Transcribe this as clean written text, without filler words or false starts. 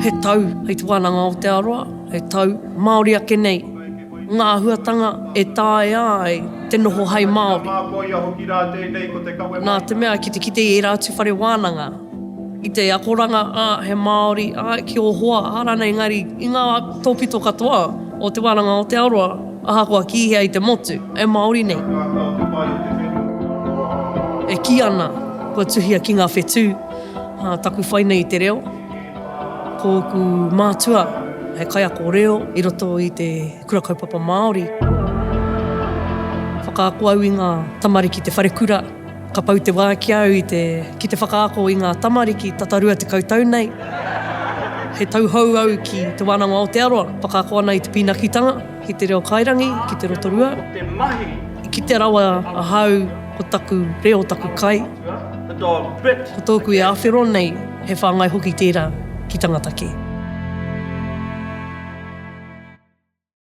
He tau hei Te Wānanga o Aotearoa, he tau Māori ake nei ngā āhuatanga e taea ai te noho hei Māori. Nā te mea ki te kite i ērā atu whare wānanga, i te akoranga, ā, he Māori, ā, ki ō hoa, ā rānei, engari i ngā tōpito katoa o Te Wānanga o Aotearoa, ahakoa ki hea i te motu, e Māori nei. E kī ana, kua tuhia ki ngā whetū, ā, taku whai nei i te reo. Ko ōku mātua he kaiako reo i roto i te kura kaupapa Māori. Whakaako au i ngā tamariki te wharekura. Ka pau te wā ki a au i te, ki te whakaako i ngā tamariki tata 20 tau nei. He tauhou au ki Te Wānanga o Aotearoa, whakaako ana i te pīnakitanga, ki te reo kairangi, ki te Rotorua. I kite rawa ahau ko taku reo taku kai. Ko tōku e āwhero nei, he whāngai hoki tērā ki tangata kē.